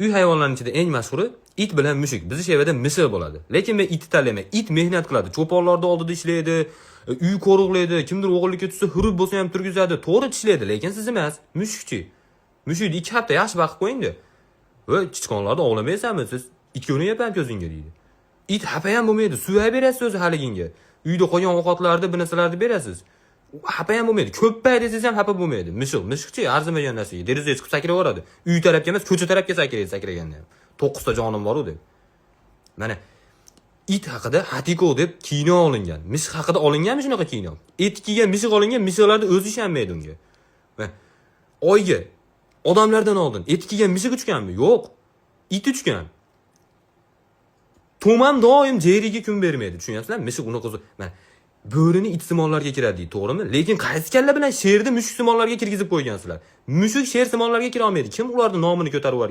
Uy hayvonlarining ichida eng mashhuri it bilan mushuk. Bizni shevada mishiq bo'ladi. Lekin men itni tanlayman. It mehnat qiladi, cho'ponlarni oldida ishlaydi, uy qo'riqlaydi, kimdir o'g'irlikka tushsa, hurib bo'lsa ham turgizadi, to'g'ri tishlaydi, lekin siz emas. Mushukchi? Mushukni 2 hafta yaxshi boqib qo'yingda. Va sichqonlarni ovlamaysanmi siz? It ko'rinyapman ko'zingga deydi. It xafa ham bo'lmaydi, suvay berasiz o'zi haliginga. Uyda qolgan ovqatlarni, bir narsalarni berasiz. Xafa ham bo'lmaydi. Ko'ppay desangiz ham xafa bo'lmaydi. Mishiq, mishiqchi arzimagan narsaga derazaga chiqib sakraveradi. Uy tarafga emas, ko'cha tarafga sakraydi sakraganda ham. 9 ta jonim bor u deb. Mana it haqida Hatiko deb kino olingan. Mishiq haqida olinganmi shunaqa kino? Etik kiygan mishiq olingan, mishiqlarni o'zi ishonmaydi unga. Va oyga odamlardan oldin etik kiygan mishiq uchganmi? Yo'q. It uchgan. Tom ham doim Jerryga kun bermaydi. Tushunyapsizlarmi? Mishiq unaqa, mana bo'rini itsimonlarga kiradi deydi, to'g'rimi? Lekin qaysi kalla bilan sherni mushuksimonlarga kirgizib qo'ygansizlar? Mushuk shersimonlarga kira olmaydi. Kim ularni nomini ko'tarib yuborgan?